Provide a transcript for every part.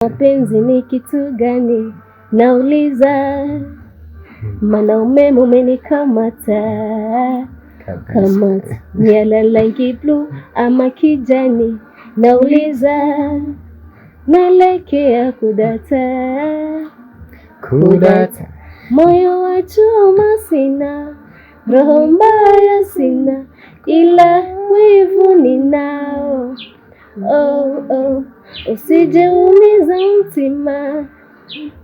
Mapenzi ni kitu gani? Nauliza, mana umeme umenikamata kamata, ni rangi blue ama kijani? Nauliza, naelekea kudata Kudata. Moyo wa chuma sina, roho mbaya sina, ila wivu ninao. Oh, oh. Usijeumiza mtima,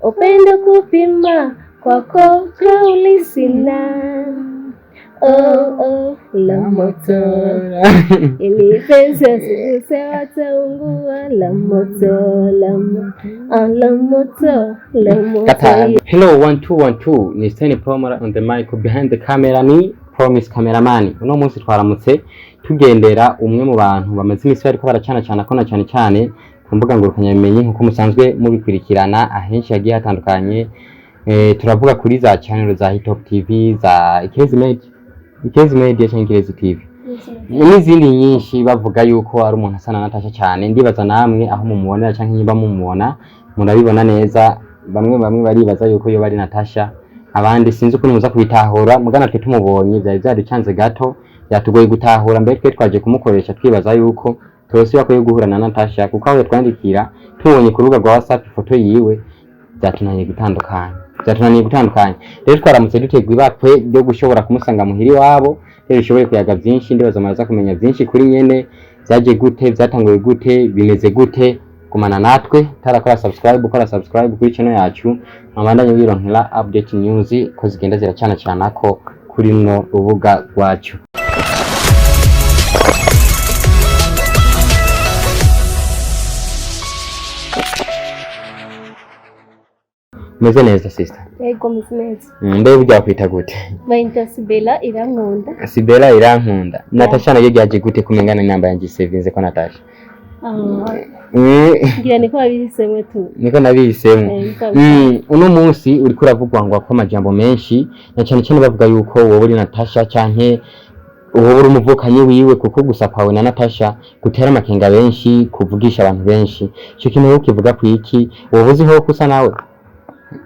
upendo kupima, kwako kauli sina. Oh, oh, la moto ili penzi asiguse wataungua, la moto la moto, ah, la moto la moto. Kata. Hello 1212 ni Stanley Promara on the mic, behind the camera ni Promise cameraman. Uno munsi twaramutse tugendera umwe mu bantu bamaze imisi bariko baracana cana ko na cane cane ku mbuga ngurukanabumenyi nkuko musanzwe mubikurikirana ahenshi hagiye hatandukanye. Turavuga kuri za channel za Hitop TV, za Ikezi Media, Ikezi Media canke Ikezi TV n'izindi nyinshi, bavuga yuko ari umuntu asa na Natasha cyane. Ndibaza namwe aho mumubonera canke niba mumubona murabibona neza. Bamwe bamwe baribaza yuko iyo bari Natasha, abandi sinzi ukuntu muza kubitahura. Mugana twe tumubonye byari byaducanze gato, byatugoye gutahura. Mbere twe twaje kumukoresha twibaza yuko tose bakwiye guhura na Natasha, kuko aho yatwandikira tubonye ku rubuga rwa WhatsApp ifoto yiwe byatunaniye gutandukanya, byatunaniye gutandukanya. Rero twaramutse dutegwa ibakwe ryo gushobora kumusanga muhira iwabo, rero dushobore kuyaga byinshi. Ndibaza muraza kumenya byinshi kuri nyene, byaje gute, byatanguye gute, bimeze gute. Gumana natwe, tarakora subscribe, ukora subscribe kuri channel yacu, mabandanye wironkera update news ko zigenda ziracana cana ko kuri runo rubuga rwacu. Meze neza sister? Yego, meze neza. Mbe burya wakwita gute? Bayita Sibela Irankunda. Sibela Irankunda. Natasha nayo ryaje gute kumengana inamba yanje sevinze ko Natasha? Ah, ngira niko babihisemo tu. Niko nabihisemo. Eh, niko babihisemo. Uno munsi uriko uravugwa ngo ko amajambo menshi na cyane cyane bavuga yuko wowe uri Natasha canke wowe uri umuvukanyi wiwe, kuko gusa kwawe na Natasha gutera amakenga benshi, kuvugisha abantu benshi. Ico kintu wowe ukivuga ku iki? Wowe uziho ko usa nawe?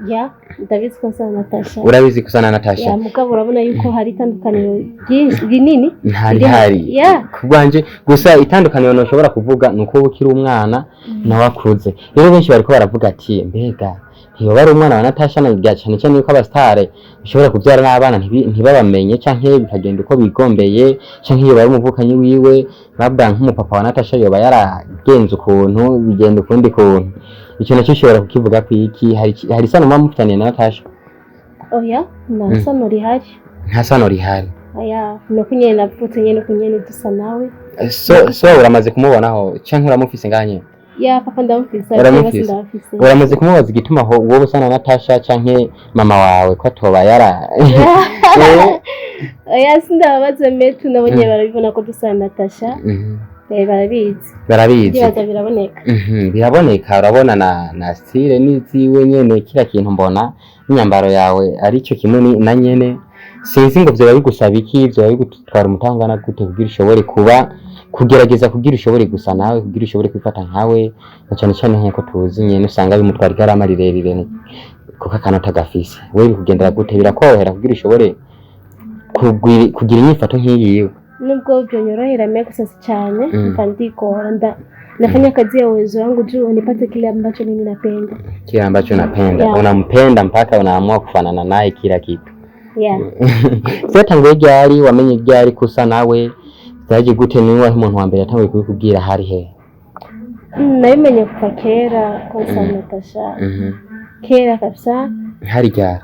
Ya, ndabizi ko nsa na Natasha. Urabizi ko usa na Natasha? Ya, mugabo urabona yuko hari itandukaniro ryinshi rinini. Ntari hari. Ya. Kubwanje gusa itandukaniro ntushobora kuvuga ni uko wowe ukiri umwana nawe akuze. Rero benshi bariko baravuga ati mbega ntiyoba ari umwana wa Natasha, na bya cyane cyane yuko abasitare bashobora kubyara n'abana ntibabamenye canke bikagenda uko bigombeye, canke yoba ari umuvukanyi wiwe, bavuga nk'umupapa wa Natasha yoba yaragenze ukuntu bigenda ukundi kuntu. Ico nacyo ushobora kukivuga ku iki? Hari isano muba mufitaniye na Natasha? Oya, nta sano rihari. Nta sano rihari. Oya, nuko nyene navutse nyene uko nyene dusa nawe. So uramaze kumubonaho canke uramufise ngaha nyene? Ya, papa ndamufise, Uramufise? ndamufise. Uramaze kumubaza igituma aho wowe usa na Natasha canke mama wawe ko atoba yara Oya, sindababaza metu, nabo nyene barabibona ko dusa na Natasha. Eh, barabizi. Barabizi. Ndibaza biraboneka. Biraboneka, urabona na style n'iziwe nyene, kila kintu mbona n'imyambaro yawe aricyo kimwe na nyene. Sinzi ngo vyoba bigusaba iki, vyoba bigutwara umutangana gute kugira ushobore kuba kugerageza kugira ushobore gusa nawe, kugira ushobore kwifata nkawe, na cane cane nkuko tuzi nyene usanga bimutwara igarama rirerire kuko akanota gafise. Wewe bikugendera gute, birakorohera kugira ushobore kugira inyifato nk'iyiwe? Nubwo byonyorohera mimi gusa si cyane, mba ndigora nda nafanya kazi ya uwezo wangu juu nipate kile ambacho mimi napenda. Kile ambacho unapenda. Yeah. Unampenda mpaka unaamua kufanana naye kila kitu. Yeah. Vyatanguye ryari? Wamenye ryari ko usa nawe? Vyaje gute? Niwe umuntu wa mbere yatanguye kubikubwira, hari he? Nabimenye kuva kera ko nsa na Natasha. Kera kabisa. Hari ryari?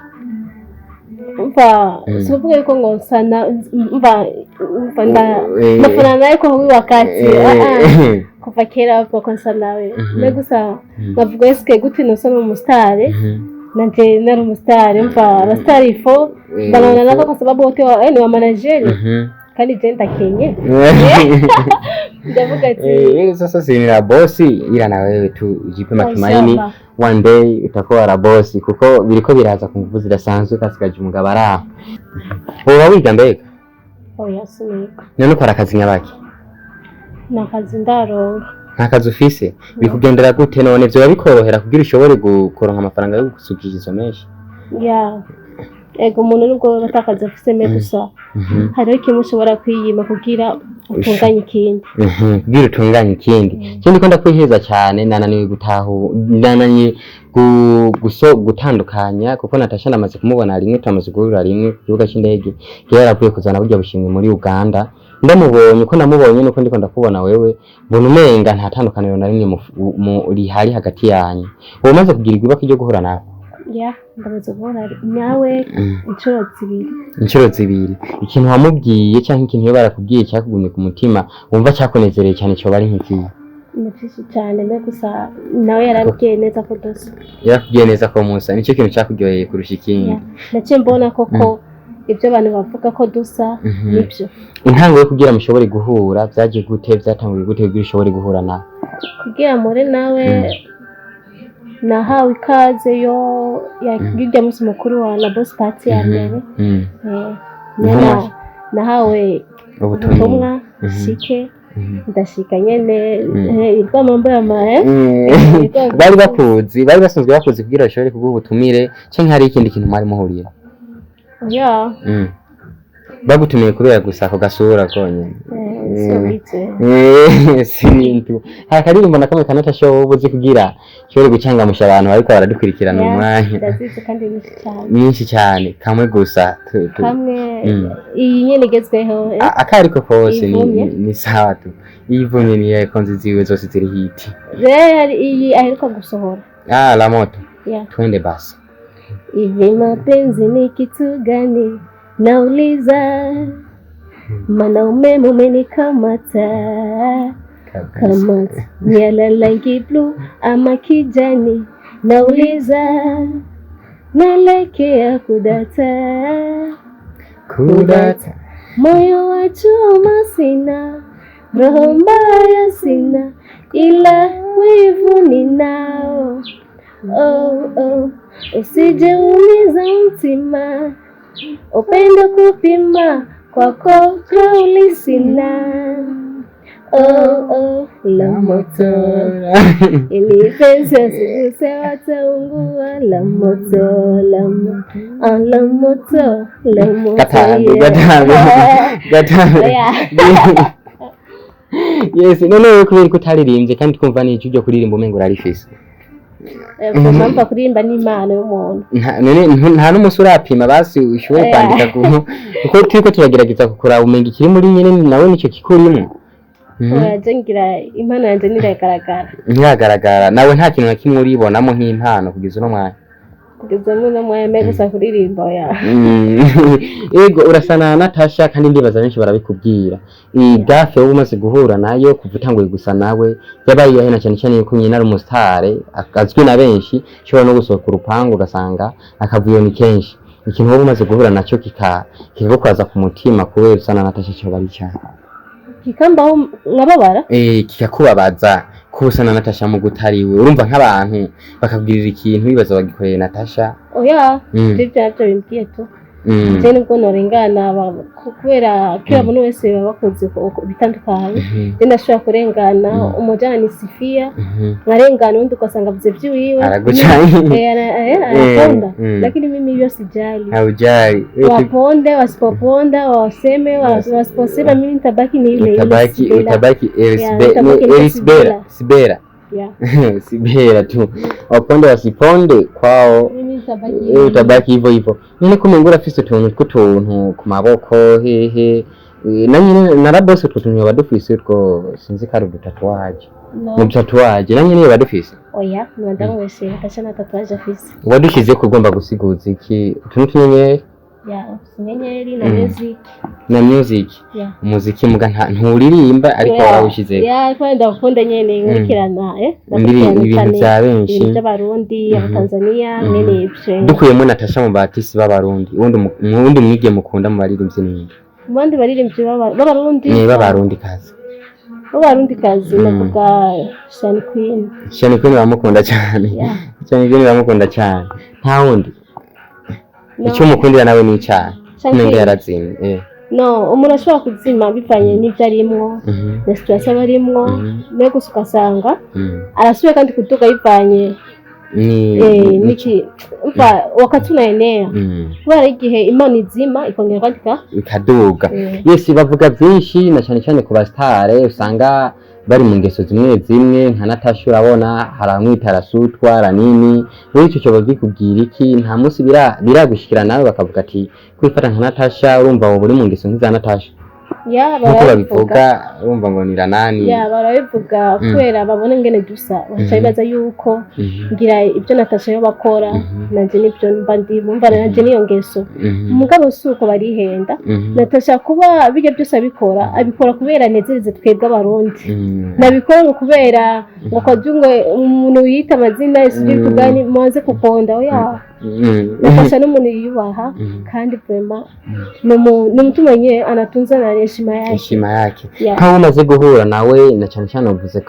Mva sikuvuga yuko ngo nsa na mva mva nda nafanana nawe kwa huyu wakati. Ah, ah. Kuva kera bavuga ko nsa nawe. Mbe gusa navuga eske gute nosa n'umusitari? Nanje nari umusitari, mva abasitari ifo banaona nako kwa sababu wote ni wa manageri kandi je ndakenye, ndavuga ati Sasa si ni la bosi, ila na wewe tu ujipe matumaini, Inshallah. one day utakuwa la bosi, kuko biriko biraza ku nguvu zidasanzwe. Kasigaje umugabo ari aho. Woba wiga mbega? Oya, siniga. None ukora akazi nyabaki? Nta kazi ndaronka. Nta kazi ufise? Bikugendera gute none? Vyoba bikorohera kugira ushobore kuronka amafaranga yo gusukisha izo mèches? Ya, ego, umuntu nubwo aba atakazi afise, mais gusa hariho kimwe ushobora kwiyima kugira utunganye ikindi. Kugira utunganye ikindi. Ikindi ko ndakwiheza cyane, nananiwe gutahu, nananiye gutandukanya, kuko Natasha namaze kumubona rimwe, turamaze guhurira rimwe ku kibuga c'indege, yari yaravuye kuzana burya bushimwe muri Uganda. Ndamubonye uko namubonye nuko ndiko ndakubona wewe, mbona umenga nta tandukaniro na rimwe rihari hagati yanyu. Wowe umaze kugira ibako ryo guhura nawe? Ya, ndamaze guhura nawe inshuro zibiri. Inshuro zibiri. Ikintu wamubwiye cyangwa ikintu iyo barakubwiye cyakugumye ku mutima, wumva cyakunezereye cyane, cyoba ari nk'ikihe? Ni byinshi cyane, mais gusa nawe yarabwiye neza ko dusa. Yarakubwiye neza ko musa, nicyo kintu cyakuryoheye kurusha ikindi? Ya, naciye mbona koko ibyo abantu bavuga ko dusa nibyo. Intango yo kugira mushobore guhura byaje gute? Byatanguye gute kugira ushobore guhura nawe? Kugira mpure nawe, nahawe ikaze yo y'urya munsi mukuru wa La Boss Party ya mbere. Niho Nahawe ubutumwa. Ubutumwa shike, ndashika nyene, ilikuwa mambo ya ma Bari bakuzi, bari basanzwe bakuzi kugira bashobore kuguha ubutumire, canke hari ikindi kintu mwari muhuriye? Ya. Bagutumiye kubera gusa ako gasura konyene? Sio vitu. Si bintu. Hari akaririmbo na kamwe ka Natasha wowe uzi kugira ushobore gucangamusha abantu bariko baradukurikirana Ya, umwanya? Ndazizi kandi nyinshi cyane. Nyinshi cyane, kamwe gusa Kamwe, iyi nyene igezweho. Akariko kose ni, Ivumye. ni sawa tu. Ivumye ni konzi ziwe zose ziri hit. Rero hari iyi aheruka gusohora. Ah, la moto. Ya. Twende basi. Hivi mapenzi ni kitu gani? Nauliza, mana umeme umenikamata kamata, ni ya rangi blue ama kijani? Nauliza, naelekea kudata. Kudata. Moyo wa chuma sina, roho mbaya sina, ila wivu ninao. Oh, oh. Usije umiza mtima, upendo kupima, kwako kauli sina. Oh, oh, la moto ili penzi wasiguse wataungua. La moto, la moto, ah, la moto, la moto. Gatambe. Yeah. Gatambe, gatambe. Yeah. Yes, none wewe kubera ko utaririmbye kandi twumva n'ijwi ryo kuririmba umengo urarifise? Mpamvu kuririmba ni impano y'umuntu. None nta n'umunsi urapima basi ushobore kwandika kuko turiko turagerageza kukuraba, umenga ikiri muri nyene nawe nico kikurimo. Oya, je ngira impano yanjye ntiragaragara. Ntiragaragara. Nawe nta kintu na kimwe uribonamo nk'impano kugeza uno mwanya? Kugeza muri uno mwanya, mais gusa kuririmba oya. Ego, urasa na Natasha kandi ndibaza benshi barabikubwira. Iyi gaffe wowe umaze guhura nayo kuva utanguye gusa nawe yabaye iyahe, na cyane cyane yuko nyina ari umusitare azwi na benshi, ushobora no gusohoka urupangu ugasanga akavuyo ni kenshi? Ikintu wowe umaze guhura nacyo kikagukwaza ku mutima kubera usa na Natasha cyoba ari cyane? Kikambaho nkababara? Eh, kikakubabaza kuba usa na Natasha mu gutariwe. Urumva nk'abantu bakabwirira ikintu bibaza bagikoreye Natasha. Oya. Ibyo byabyo bimbwiye tu. Je nubwo norengana kubera kila muntu wese baba bakoze bitandukanye, je ndashobora kurengana umujana ni sifia, nkarengana undi ugasanga avuze ivy'iwiwe. Aragucanye. Anaponda, lakini mimi hiyo sijali. Haujali. Waponde wasipoponda, waseme wasiposema, mimi nitabaki ni ile ile. Utabaki Sibela. utabaki Yeah, nitabaki ni Elisbera Sibela. Sibera. Yeah. Sibera tu, waponde wasiponde kwao. Mimi nitabaki Eh, utabaki hivyo hivyo. Nyine kumengura urafise utuntu tw'utuntu ku maboko hehe. Na nyine narabose utwo tuntu yoba dufise, utwo sinzi ko ari udutatouage. No. Ni udutatouage na nyine yoba dufise? Oya, ndamwese Natasha na tatouage afise. Wadushize ko ugomba gusiguza iki? Utuntu tw'inyenyeri? Yeah, inyenyeri na music. Na music. Yeah. Umuziki muga nturirimba ariko Yeah. warawushize. Yeah, kubera ndakunda nyene nkurikirana ndakurikirana ibintu cyane vya benshi. Ibintu by'Abarundi, Abatanzania, mwene ivyo. Dukuyemo Natasha mu batisi b'Abarundi, uwundi mwige mukunda mu baririmbyi ni? Mu bandi baririmbyi b'Abarundi? Ni b'Abarundi kazi. B'Abarundi kazi, navuga Shani Queen. Shani Queen bamukunda cyane. Yeah. Shani Queen bamukunda cyane, nta wundi? No. Icyo umukundira nawe ni icyaha? Shani Umenga Queen. yarazimye. No, umuntu ashobora kuzima bivanye n'ibyo arimwo na situation aba arimwo, mais gusa ugasanga arasubiye kandi kuduga bivanye Ni n'iki, umva, wakati unaenea, kubera igihe Imana izima ikongera kwandika. Ikaduga. Yes, bavuga byinshi na cyane cyane ku basitare usanga bari mu ngeso zimwe zimwe nka Natasha. Urabona hari abamwita arasutwa ranini. Muri icyo cyobo bikubwira iki? Nta munsi biragushikira nawe bakavuga ati kwifata nka Natasha, urumva wowe uri mu ngeso nk'iza Natasha? Ya, nk'uko barabivuga. Babivuga, urumva ngo ni ranani. Ya, barabivuga kubera babona ingene dusa, baca bibaza yuko ngira ibyo Natasha yo bakora, nanje nibyo mba ndimo, mva nanje niyo ngeso. Mugabo si uko, barihenda. Natasha kuba bijya byose abikora, abikora kubera anezereze twebwe Abarundi. Nabikora ngo kubera ngo kajya ngo umuntu yita amazina sijui tugani muanze kuponda, oya. Natasha n'umuntu yiyubaha kandi vraiment ni mtu mwenye anatunza na heshima yake. Heshima yake. Yeah. Nkaho umaze guhura nawe, na cyane cyane uvuze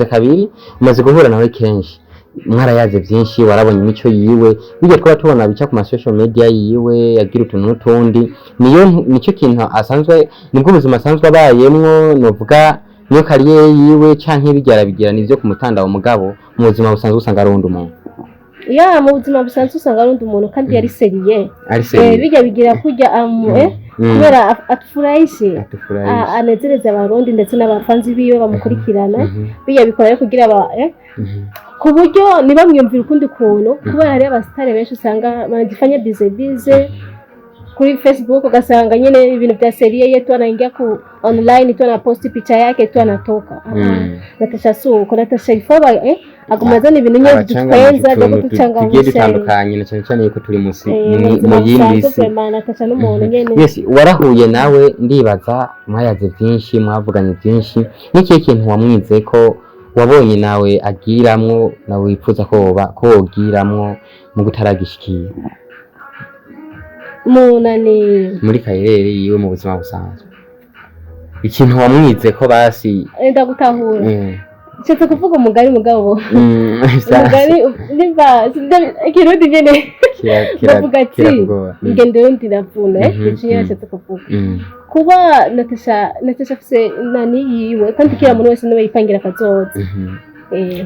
kabiri, umaze guhura nawe kenshi, mwarayaze byinshi, warabonye imico yiwe, bijya twaba tubona bica ku ma social media yiwe agira utuntu n'utundi, niyo nicyo kintu asanzwe, nibwo ubuzima asanzwe abayemwo, novuga niyo carrière yiwe, canke bijya arabigira nivyo ku mutandao, mugabo mu buzima busanzwe usanga ari uwundi muntu? Ya, mu buzima busanzwe usanga ari undi muntu kandi yari sérieux. Ari sérieux. Bijya bigira kurya kubera atufurahishe. Atufurahishe. Anezereze Abarundi ndetse n'abafanzi biwe bamukurikirana. Bijya bikora rero kugira aba ku buryo ntibamwiyumvire ukundi kuntu, kubera hariyo abasitari benshi usanga banajifanya bize bize kuri Facebook, ugasanga nyine ibintu vya sérieux ye tu anaingia ku online tu anaposti picha yake tu anatoka. Natasha si uko. Natasha ifoba aguma azana ibintu nyine bidutwenza byo utuntu tugiye kuducangamusha. dutandukanye, na cyane cyane yuko turi musi Mu buzima mu yindi busanzwe si. Vraiment Natasha n'umuntu nyene. Yes, warahuye nawe, ndibaza mwayaze byinshi, mwavuganye byinshi. N'ikihe kintu wamwize ko wabonye nawe agiramwo, nawe wifuza ko woba ko wogiramwo mu gutaragishikiye? Munani. Muri carrière yiwe, mu buzima busanzwe, ikintu wamwize ko basi. Ndagutahura. Nshatse kuvuga umugani, mugabo umugani nimba ikirundi nyene bavuga ati kirakugora. Ingendo y'undi iravuna. Ico nyene nashatse kuvuga, kuba Natasha afise nani yiwe, kandi kila muntu wese niwe yipangira akazoza.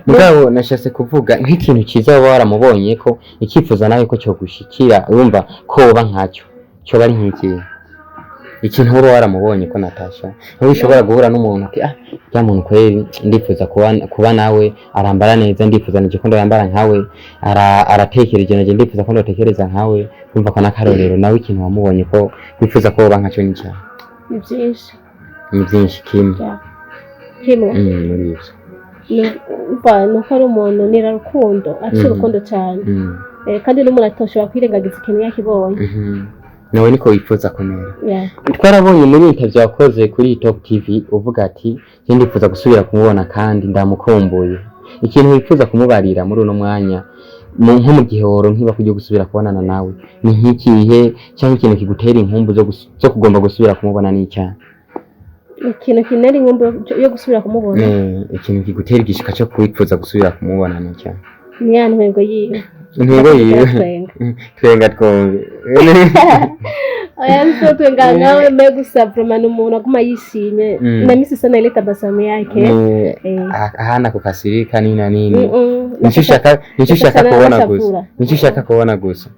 Mugabo nashatse kuvuga nk'ikintu cyiza waba waramubonye ko ikifuza nawe ko cyogushikira, urumva ko woba nkacyo, cyoba ari nk'ikihe ikintu woba waramubonye ko Natasha niba ushobora guhura n'umuntu ati: "Ah, rya muntu kweri ndifuza kuba nawe, arambara neza, ndifuza nije ko ndoyambara nkawe, aratekereje naje ndifuza ko ndotekereza nkawe," urumva ko n'akarorero. Nawe ikintu wamubonye ko wifuza ko woba nkacyo ni cyawe? Ni byinshi. Ni byinshi, kimwe. Ya. Kimwe. Muri ivyo. Umva, ni uko ari umuntu nira rukundo, afite urukundo cyane. Kandi n'umuntu atoshobora kwirengagiza ikintu yakibonye. Nawe niko wifuza kumera? Yeah. Twarabonye muri interview wakoze kuri Top TV uvuga ati: "Njye ndifuza gusubira kumubona kandi ndamukumbuye." Ikintu wifuza kumubarira muri uno mwanya, nko mu gihe woronka kujya gusubira kubonana nawe, ni nk'ikihe, cyangwa ikintu kigutera inkumbu zo kugomba gusubira kumubona ni icyaha? Ikintu kinera inkumbu yo gusubira kumubona? Ikintu kigutera igishika cyo kwifuza gusubira kumubona ni icyaha? Ni ya ntwengo yiwe. Intego yiwe? Twenga. Twenga twumve. Oya, sio twenga nawe mais gusa vraiment ni umuntu aguma yishimye. Na misi sana ile tabasamu yake. Ahana kukasirika nini na nini. Nicyo ushaka Natasha kubona narashavura. gusa, nicyo ushaka kubona gusa.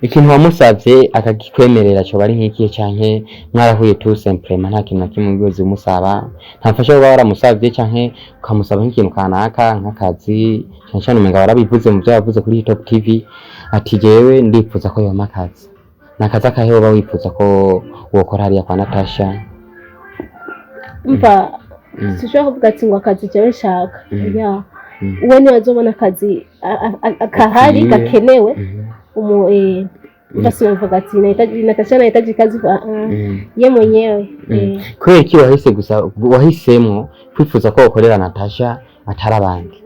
Ikintu wamusavye akagikwemerera coba ari nk'ikihe, canke mwarahuye tout simplement, nta kintu na kimwe wigeze umusaba, nta mfasha woba waramusavye, canke ukamusaba nk'ikintu kanaka nk'akazi? Cane cane umenga warabivuze mu vyo wavuze kuri Top TV ati: "Jewe ndifuza ko yompa akazi." Ni akazi akahe woba wifuza ko wokora hariya kwa Natasha? Umva, sinshobora kuvuga ati ngo akazi jewe nshaka. Ya, uwe niwe azobona akazi kahari gakwiye. Gakenewe. Umu umva, sinavuga ati Natasha nahitaji kazi, ye mwenyewe. Kubera iki wahise gusa wahisemwo kwifuza ko wokorera Natasha atari abandi?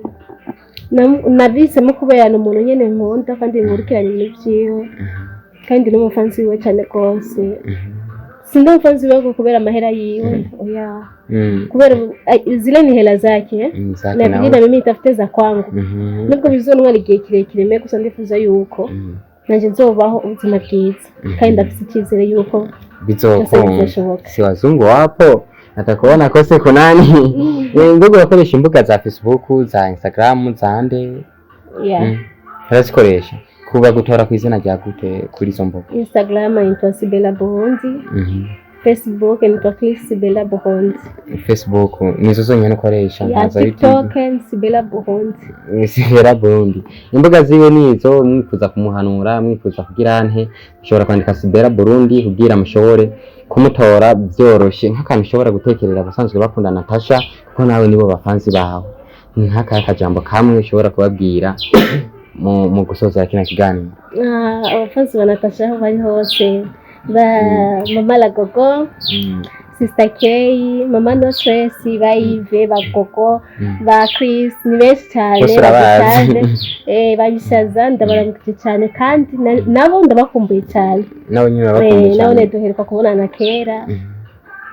Nabihisemo kubera ni umuntu nyene nkunda kandi nkurikiranye ibintu vyiwe, kandi n'umufansi wiwe cyane rwose. Sindi umufansi wiwe kubera amahera yiwe, oya. Kubera zile ni hela zake. Zake. Nabidi Nawe. na mimi nitafute za kwangu. Nubwo bizontwara igihe kirekire, mais gusa ndifuza yuko nanje nzobaho ubuzima bwiza, kandi ndafise icyizere yuko Bizokunda. Bizoshoboka. Si wazungu wapo atakuona kose kunani. Imbuga urakoresha, imbuga za Facebook, za Instagram, za nde? Yeah. Urazikoresha kuba gutora ku izina rya gute kuri izo mbuga? Instagram naitwa Sibella Burundi. Facebook naitwa Chris Sibella Burundi. Facebook nizo zonyene ukoresha? Ya. Ntazo YouTube? TikTok ni Sibella Burundi. Sibella Burundi, imbuga ziwe nizo. Mwifuza kumuhanura, mwifuza kugira nte, mushobora kwandika Sibella Burundi kugira mushobore kumutora byoroshe. Nk'akantu ushobora gutekerera abasanzwe bakunda Natasha, kuko nawe nibo bafanzi bawe, nk'aka kajambo kamwe ushobora kubabwira mu gusoza kino kiganiro? Ah, abafanzi ba Natasha aho bari hose, ba Mama la Gogo, Sister K, Mama No Stress, ba Yves, ba Gogo, ba Chris, ni benshi cyane. Bose urabazi. Bagushaje, babishaza, ndabaramukije cyane kandi nabo ndabakumbuye cyane. Nabo nyine urabakunda Nabo cyane. duheruka kubonana kera,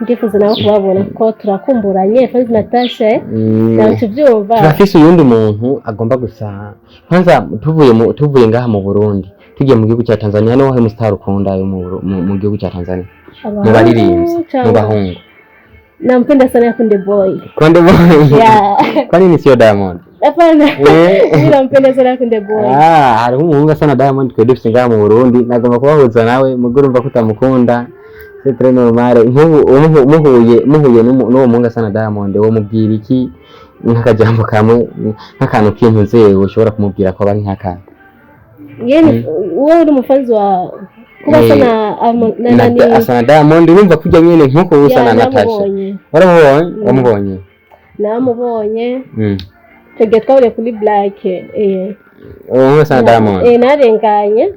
ndifuza nabo kubabona kuko turakumburanye. Fanzi Natasha, nawe tubyumva. Turafise uyundi muntu agomba gusa. Kwanza tuvuye ngaha mu Burundi tugiye mu gihugu cya Tanzania, niwo mu star ukunda yo mu gihugu cya Tanzania, mu baririmbyi, mu bahungu? Nampenda sana Konde Boy. Konde Boy? Yeah. Kwa nini sio Diamond? Hapana. Mimi nampenda sana Konde Boy. Ah, hariho umuhungu asa na Diamond twe dufise ngaha mu Burundi, nagomba kubahuza nawe mugo urumva ko utamukunda, c'est très normal. Nk'ubu muhuye n'uwo muhungu asa na Diamond, wo mubwira iki nk'akajambo kamwe, nk'akantu k'intuzewe ushobora kumubwira ko aba ari nk'akantu? Yeye wewe uri umufanzi wa kuba asa na nani? Asa na Diamond, urumva kurya nyene nkuko usa Yeah, na Natasha. namubonye. Waramubonye? Wamubonye? Namubonye. Icyo gihe twahuriye kuri Black. Uwo muhungu asa na Diamond. Narenganye.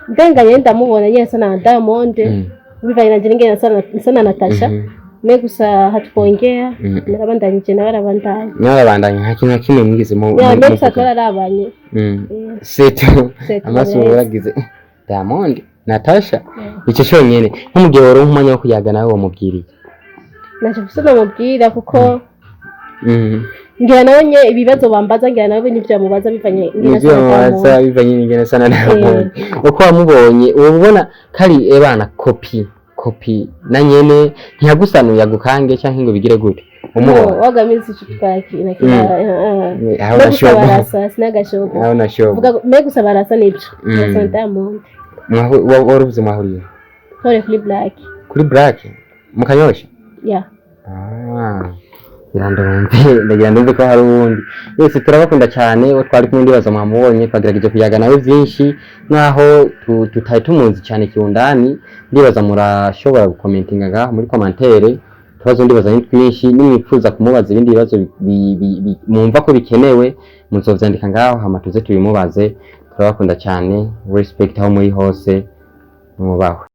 Ndenganye ndamubona nyine asa na Diamond. Bivanye na njye nsa na Natasha. Mais gusa hatukuongea. Narabandanyije nawe arabandanya. Nawe arabandanya, nta kintu na kimwe mwigeze mu Yeah, mais gusa muvuga. twararabanye. Seto. C'est tout. Amaso Yes. uragize Diamond, Natasha, icyo cyonyine. Nko mu gihe woronka umwanya wo kuyaga nawe, wamubwiriye? Ntacyo mfise namubwira kuko ngira nawe nye ibibazo bambaza, ngira nawe n'ibyo bamubaza bivanye ngira nibyo asa na bamubaza Diamond. bivanye n'ingene asa na Diamond. Uko wamubonye uba ubona kari ebana kopi kopi na nyene, ntiyagusanuye agukange cyangwa ngo bigire gute umubona? No, wagamizi ico twakina kira. Aho Mais gusa nashobo. barasa, sinagashobo. Aho nashobo. Vuga mais gusa barasa nibyo. Asa na Diamond. Wari uvuze mwahuriye? Twahuriye kuri Black. Kuri Black mu Kanyosha? Yeah. Ah, ngira ndumve, ndagira ndumve ko hari uwundi. Yese turabakunda cyane. Uwo twari kumwe ndibaza mwamubonye, twagerageje kuyaga nawe byinshi naho tutari tumuzi cyane kiundani. Ndibaza murashobora gukomentinga ngaho muri commentaire. Utubazo ndibaza ni twinshi, nimwifuza kumubaza ibindi bibazo mwumva ko bikenewe, muzovyandika ngaho hama tuze tubimubaze. Turabakunda cyane, respect aho muri hose, mwubahwe.